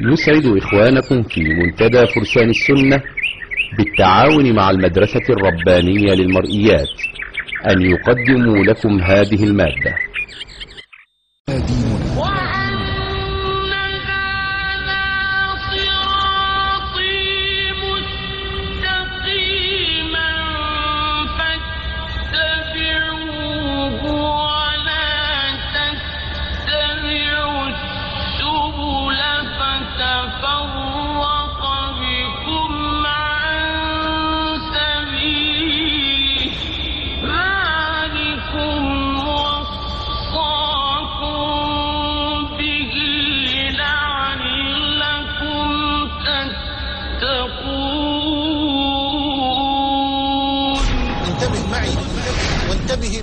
يسعد إخوانكم في منتدى فرسان السنة بالتعاون مع المدرسة الربانية للمرئيات أن يقدموا لكم هذه المادة.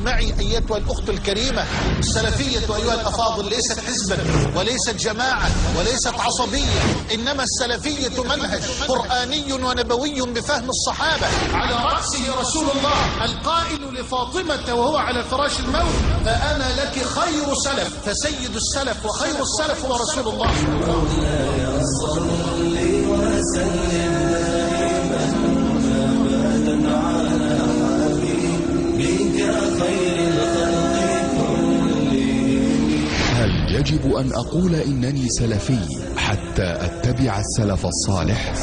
معي أيتها الأخت الكريمة، السلفية أيها الأفاضل ليست حزبا وليست جماعة وليست عصبية، إنما السلفية منهج قرآني ونبوي بفهم الصحابة، على رأسه رسول الله القائل لفاطمة وهو على فراش الموت: فأنا لك خير سلف، فسيد السلف وخير السلف هو رسول الله. مولاي صل وسلم دائما أبدا على حبيبك خير الخلق كلهم. هل يجب أن أقول إنني سلفي حتى أتبع السلف الصالح؟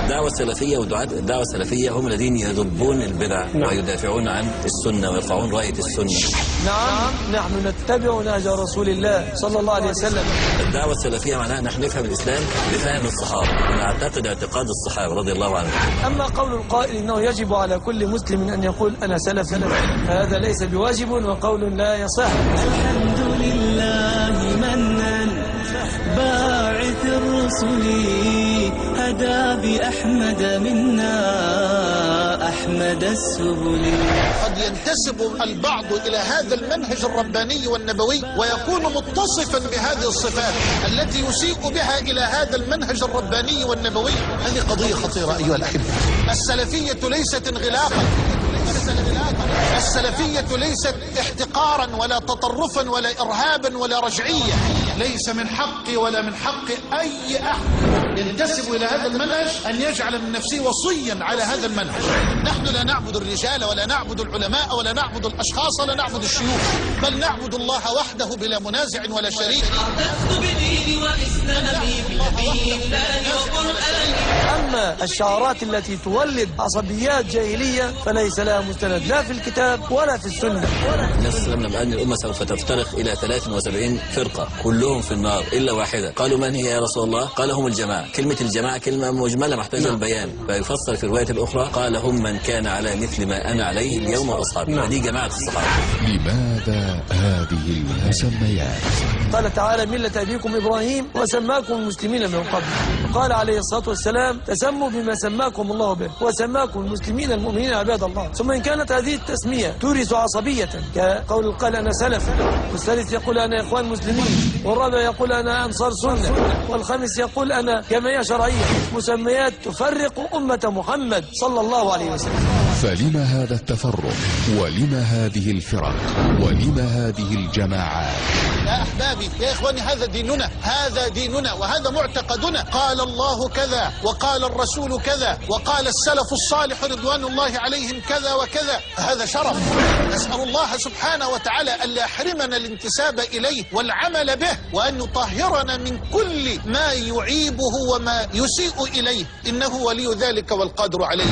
الدعوة السلفية ودعاة الدعوة السلفية هم الذين يذبون البدع ويدافعون عن السنة ويرفعون راية السنة. نعم، نحن نتبع نهج رسول الله صلى الله عليه وسلم. الدعوة السلفية معناها نحن نفهم الإسلام بفهم الصحابة ونعتقد اعتقاد الصحابة رضي الله عنهم. أما قول القائل إنه يجب على كل مسلم أن يقول أنا سلفي فهذا ليس بواجب وقول لا يصح. الحمد لله منا باعث الرسل هدى بأحمد منا أحمد السبل. قد ينتسب البعض إلى هذا المنهج الرباني والنبوي ويكون متصفا بهذه الصفات التي يسيء بها إلى هذا المنهج الرباني والنبوي. هذه قضية خطيرة أيها الأحبة. السلفية ليست انغلاقا، السلفية ليست احتقارا ولا تطرفا ولا إرهابا ولا رجعية. ليس من حقي ولا من حق أي أحد ينتسب إلى هذا المنهج أن يجعل من نفسه وصيا على هذا المنهج. نحن لا نعبد الرجال ولا نعبد العلماء ولا نعبد الأشخاص ولا نعبد الشيوخ، بل نعبد الله وحده بلا منازع ولا شريك. أما الشعارات التي تولد عصبيات جاهلية فليس لها مستند لا في الكتاب ولا في السنة. النبي صلى الله عليه وسلم لما قال الأمة سوف تفترق إلى 73 فرقة كلهم في النار إلا واحدة، قالوا من هي يا رسول الله؟ قال هم الجماعة. كلمة الجماعة كلمة مجملة محتاجة البيان، فيفسر في الرواية الأخرى قال هم من كان على مثل ما أنا عليه اليوم وأصحابي. دي جماعة الصحابة. لماذا هذه المسميات؟ قال تعالى: ملة أبيكم إبراهيم وسماكم المسلمين من قبل. وقال عليه الصلاة والسلام: تسموا بما سماكم الله به وسماكم المسلمين المؤمنين عباد الله. ثم إن كانت هذه التسمية تورث عصبية كقول القائل أنا سلف، والثالث يقول أنا إخوان مسلمين، والرابع يقول أنا أنصار سنة، والخامس يقول أنا جمعية شرعية، مسميات تفرق أمة محمد صلى الله عليه وسلم. فلما هذا التفرق؟ ولما هذه الفرق؟ ولما هذه الجماعات؟ يا أحبابي يا إخواني، هذا ديننا، هذا ديننا وهذا معتقدنا. قال الله كذا وقال الرسول كذا وقال السلف الصالح رضوان الله عليهم كذا وكذا. هذا شرف. نسأل الله سبحانه وتعالى ألا يحرمنا الانتساب إليه والعمل به، وأن يطهرنا من كل ما يعيبه وما يسيء إليه، إنه ولي ذلك والقادر عليه.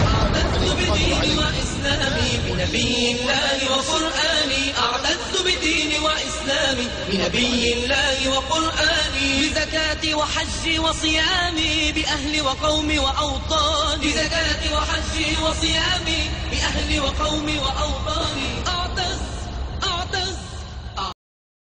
وإسلامي بنبي الله وقرآني، أعتز بديني وإسلامي بنبي الله وقرآني، بزكاتي وحجي وصيامي بأهلي وقومي وأوطاني، بزكاتي وحجي وصيامي بأهلي وقومي وأوطاني.